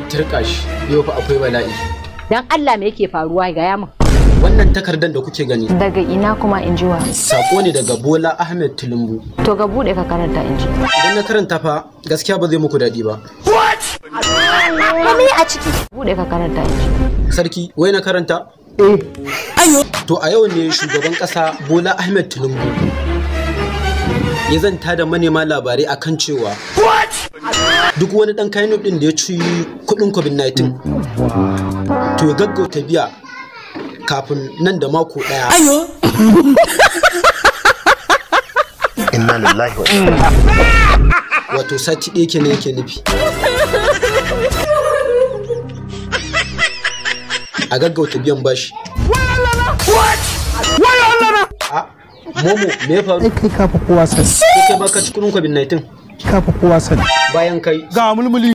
Turka shi, yau fa akwai bala'i. Dan Allah me yake faruwa ga yamin? Wannan takardar da kuke gani. Daga ina kuma in ji wa? Sako ne daga Bola Ahmed Tinubu. To ga bude ka karanta in ji. Idan na karanta fa gaskiya ba zai muku daɗi ba. What? Me a ciki? Bude ka karanta in ji. Sarki, wai na karanta? Eh. Ayo. To a yau ne shugaban ƙasa Bola Ahmed Tinubu ya zanta da manema labarai akan cewa duk wani dan kayan din da ya ci kudin COVID-19 to ya gaggauta biya kafin nan da mako daya. Ayo. Inna lillahi wa wato sati ɗaya kenan yake nufi. A gaggauta biyan bashi. Momo, me ya faru? Kai ka fi kowa sani. Kai ba ka ci kudin COVID-19. Ka fi kowa sani. Bayan kai. Ga mulmuli.